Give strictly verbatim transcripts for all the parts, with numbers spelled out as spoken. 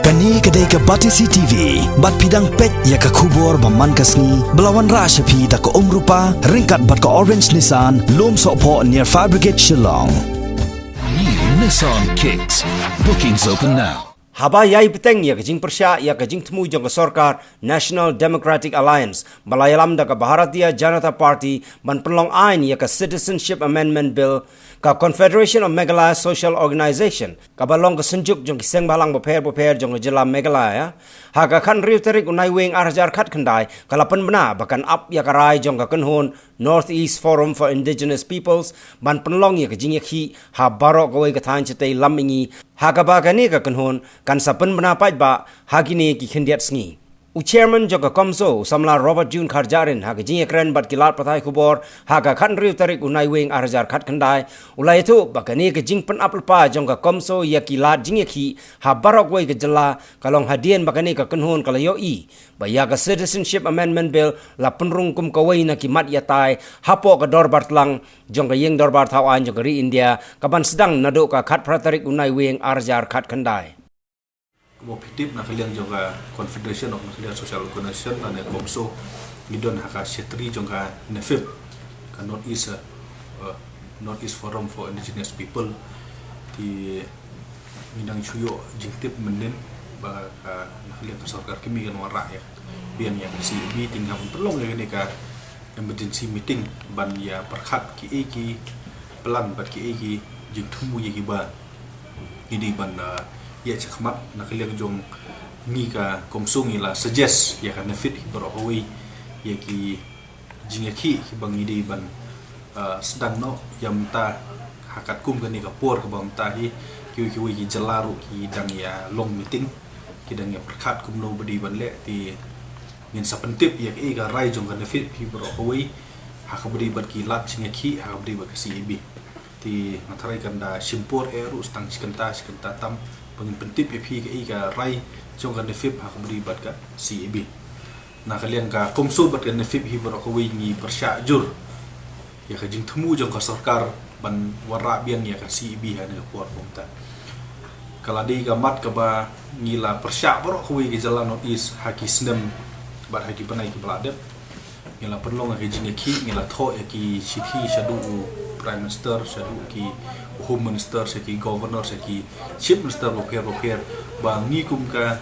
Kane ka dei ka Batesi T V, bad phi dang peit ïa ka khubor ba man ka sngi, ba la wanrah sha phi da ka Umrupa, ryngkat bad ka Orange Nissan, Lumsohphoh near Fire Brigade Shillong. New Nissan Kicks. Bookings open now. Haba ïai bteng ïa ka jingpyrshah ïa ka jingthmu jong ka sorkar National Democratic Alliance ba la ïalam da ka Bharatiya Janata Party ban pynlong aiñ ïa ka Citizenship Amendment Bill, ka Confederation of Meghalaya Social Organisation, kaba long ka synjuk jong ki seng bhalang bapher bapher jong ka jylla Meghalaya, ha ka khathynriew tarik u Naiwieng ar hajar khatkhyndai, ka la pynbna ba kan ap ïa ka rai jong ka kynhun North East Forum for Indigenous Peoples ban pynlong ïa ka jingïakhih ha baroh kawei ka thaiñ shatei lam mihngi, ha kaba kane ka kynhun kan sa pynbna paidbah ha kine ki khyndiat sngi. U chairman jong ka CoMSO, u samla Robert June Kharjahrin, ha ka jingïakren bad ki lad pathai khubor ha ka khathynriew tarik u Naiwieng ar hajar khatkhyndai, u la ïathuh ba kane ka jingpynap lypa jong ka CoMSO ïa ki lad jingïakhih ha baroh kawei ka jylla ka long hadien ba kane ka kynhun ka la ïohi ba ïa ka Citizenship Amendment Bill la pynrung kum kawei na ki mat ïatai hapoh ka dorbar tlang jong ka ïing dorbar thaw aiñ jong ka ri India, ka ban sdang naduh ka khatphra tarik u Naiwieng ar hajar khatkhyndai. Kumba phi tip, na ka liang jong ka Confederation of Meghalaya Social Organisation lane CoMSO, ngi don ha ka shatri jong ka NEFIP, ka North East, uh, North East Forum for Indigenous People. Te ngi dang shu ïoh jingtip mynnin ba ka, na ka liang ka sorkar kmie kan wanrah ïa, biang ïa ka C A B, te ngi hap ban pynlong ïa kane ka emergency meeting ban ïa pyrkhat kiei ki plan bad kiei ki jingthmu ïa kiba ngi dei ban, uh, ïa shakhmat. Na ka liang jong ngi ka CoMSO ngi la suggest ïa ka NEFIP hi baroh kawei ïa ki jingïakhih kiba ngi dei ban, uh, sdang noh ïa mynta, ha katkum kane ka por kaba mynta hi kiwei kiwei ki jylla ruh ki dang ïa long meeting, ki dang ïa pyrkhat kumno ba dei ban leh. Te ngin sa pyntip ïa kaei ka rai jong ka NEFIP hi baroh kawei ha kaba dei bad ki lad jingïakhih, ha kaba dei bad ka C A B. Te nga tharai kan da shim por eh ruh, tang shi kynta, shi kynta tam, ba ngin pyntip ïa phi kaei ka rai jong ka NEFIP ha kaba dei bad ka C A B. Na ka liang ka CoMSO bad ka NEFIP hi baroh kawei ngi pyrshah jur ïa ka jingthmu jong ka sorkar ban wanrah biang ïa ka C A B ha kane ka por kumta. Ka la dei ka mat kaba ngi la pyrshah baroh kawei ka jylla North East ha ki snem bad ha ki bnai kiba la dep. Ngi la pynlong ïa ki jingïakhih, ngi la thoh ïa ki shithi shaduh u Prime Minister, shaduh ki Home Minister, sha ki Governor, sha ki Chief Minister bapher bapher, ba ngi kum ka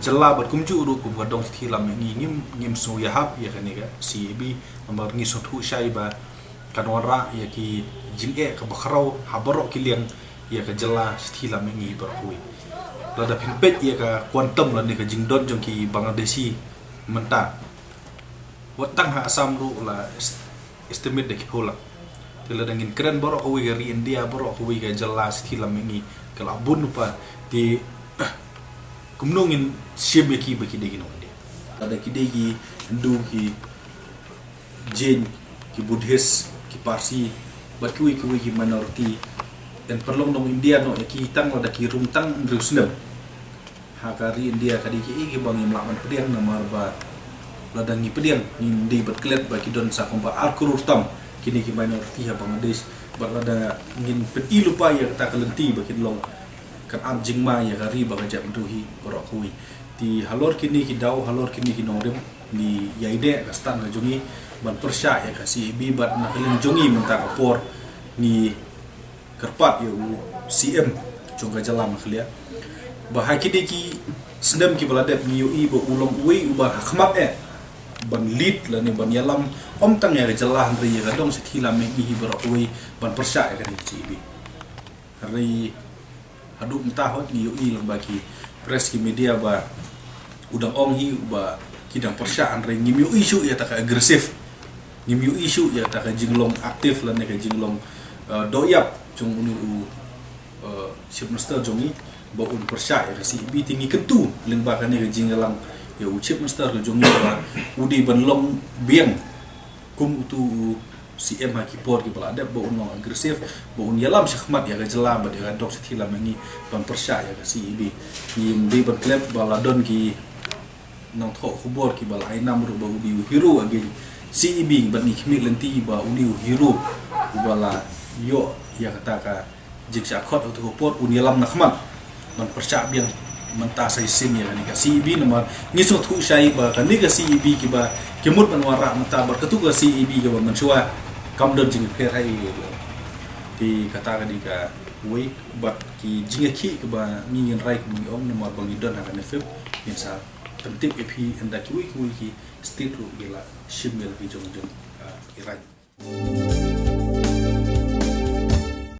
jylla bad kumjuh ruh kum ka dong shithi lam mihngi ngim, ngim sngewïahap ïa kane ka C A B, namar ngi sngewthuh shai ba kan wanrah ïa ki jingeh kaba khraw ha baroh ki liang ïa ka jylla shithi lam mihngi baroh kawei. Lada phin peit ïa ka quantum lane ka jingdon jong ki Bangladeshi mynta, wat tang ha Assam ruh la est-, estimate da ki phew lak. Te lada ngin kren baroh kawei ka ri India, baroh kawei ka jylla shithi lam mihngi ka la bun lypa. Te kumno ngin shim ïa ki ba ki dei ki nong India? Lada ki dei ki Hindu, ki Jain, ki Buddhist, ki Parsi bad kiwei kiwei ki minority, yn pynlong nong India noh ïa ki tang lada ki rung tang hynriew snem. Ha ka ri India ka dei kiei kiba ngim lah ban pdiang, namar ba lada ngi pdiang ngin dei ban klet ba ki don sa kumba ar klur tam kine ki minority ha Bangladesh. Bad lada ngin pyni lypa ïa kata ka lynti ba kin long, kan ap jingma ïa ka ri bad ka jaitbynriew hi baroh kawei. Te halor kine ki daw, halor kine ki nongrim, ngi ïai dei ka stand ka jong ngi ban pyrshah ïa ka C A B bad na ka liang jong ngi mynta ka por ngi kyrpad ïa u C M jong ka jylla Meghalaya ba ha kine ki snem kiba la dep ngi ïohi ba u long uwei uba ha khmat eh ban lead lane ban ïalam, ym tang ïa ka jylla hynrei ïa ka dong shithi lam mihngi hi baroh kawei ban pyrshah ïa kane ka C A B. Hynrei haduh mynta hooid ngi ïohi lyngba ki press, ki media ba u dang ong hi ba ki dang pyrshah, hynrei ngim ïohi shuh ïa kata ka aggressive. Ngim ïohi shuh ïa kata ka jinglong active lane ka jinglong, eh, dohïap jong une u, eh, Chief Minister jong ngi ba un pyrshah ïa ka C A B. Te ngi kyntu lyngba kane ka jingïalang ïa u Chief Minister ka jong ngi ba u dei ban long biang kum utu u C M ha ki por kiba la dep, ba un long aggressive, ba un ïalam shakhmat ïa ka jylla bad ïa ka dong shithi lam mihngi ban pyrshah ïa ka C A B. Ngim dei ban klet ba la don ki nongthoh khubor kiba la ai nam ruh ba u dei u hero against C A B, bad ngi khmih lynti ba u dei u hero uba la ïoh ïa kata ka jingshah khot ha utu u por, un ïalam na khmat ban pyrshah biang Mynta sa shisien ïa kane ka C A B namar ngi sngewthuh shai ba kane ka C A B kiba ki mut ban wanrah mynta bad katu ka C A B kaba mynshuwa kam don jingpher hi. Te kata ka dei kawei bad ki jingïakhih kaba ngi ngin rai kumba ngi ong namar ba ngi don ha kane fifth, ngin sa pyntip ïa phi ynda kiwei kiwei ki state ruh ki la shim ïa la ki jong jong, ah, ki raid.